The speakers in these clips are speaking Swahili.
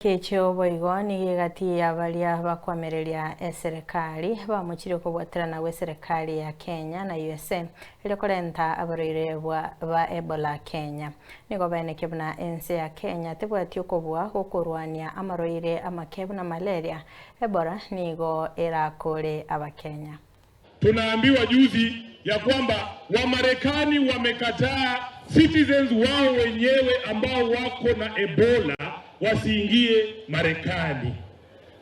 Kechio boigo nigo egati ya baria bakwamereria eserekari bamochirie kobwaterana gwe eserekari ya Kenya na USA erio korenta abarwaire bwa ba Ebola Kenya. Nigo baenekia buna ense ya Kenya tebwati okobua gokorwania amarwaire amake buna malaria, Ebola nigo erakore abakenya. Tunaambiwa juzi ya kwamba Wamarekani wamekataa citizens wao wenyewe ambao wako na Ebola wasiingie Marekani.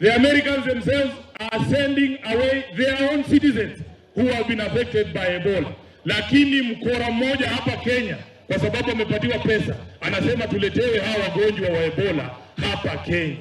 The Americans themselves are sending away their own citizens who have been affected by Ebola. Lakini mkora mmoja hapa Kenya, kwa sababu amepatiwa pesa, anasema tuletewe hawa wagonjwa wa Ebola hapa Kenya.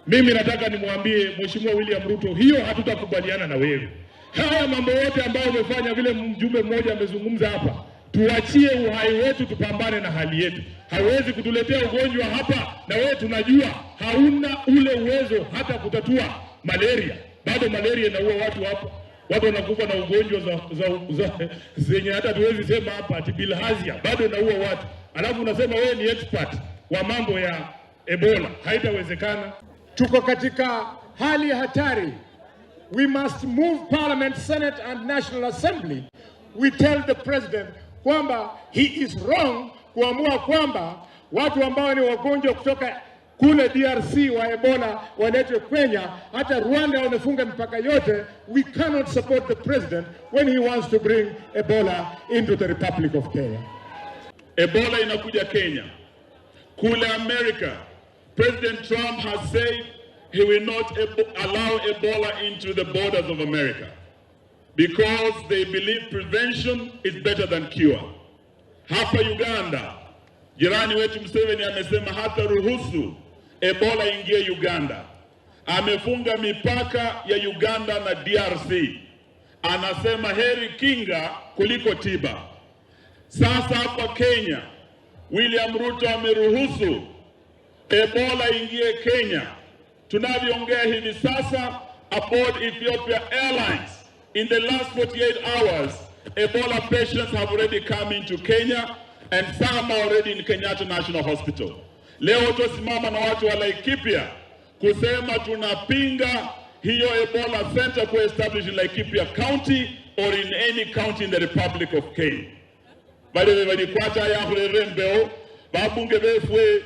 Mimi nataka nimwambie Mheshimiwa William Ruto, hiyo hatutakubaliana na wewe. Haya mambo yote ambayo umefanya, vile mjumbe mmoja amezungumza hapa, tuachie uhai wetu, tupambane na hali yetu. Hawezi kutuletea ugonjwa hapa, na wewe tunajua hauna ule uwezo hata kutatua malaria. Bado malaria inaua watu hapa, watu wanakufa na ugonjwa za zenye hata tuwezi sema hapa, ati bilharzia bado inaua watu, alafu unasema wewe ni expert wa mambo ya Ebola. Haitawezekana. Tuko katika hali ya hatari. We must move Parliament, Senate and National Assembly. We tell the president kwamba he is wrong kuamua kwamba watu ambao ni wagonjwa kutoka kule DRC wa Ebola waletwe Kenya. Hata Rwanda wamefunga mipaka yote. We cannot support the president when he wants to bring Ebola into the Republic of Kenya. Ebola inakuja Kenya. Kule America, President Trump has said he will not allow Ebola into the borders of America because they believe prevention is better than cure. Hapa Uganda, jirani wetu Museveni amesema hata ruhusu Ebola ingie Uganda. Amefunga mipaka ya Uganda na DRC. Anasema heri kinga kuliko tiba. Sasa hapa Kenya, William Ruto ameruhusu Ebola ingie Kenya. Tunavyoongea hivi sasa, aboard Ethiopia Airlines, in the last 48 hours, Ebola patients have already come into Kenya and some are already in Kenyatta National Hospital. Leo tusimama na watu wa Laikipia kusema tunapinga hiyo Ebola center ku establish in Laikipia County or in any county in the Republic of Kenya. Bali balikwata yakhulere mbeo babunge befwe.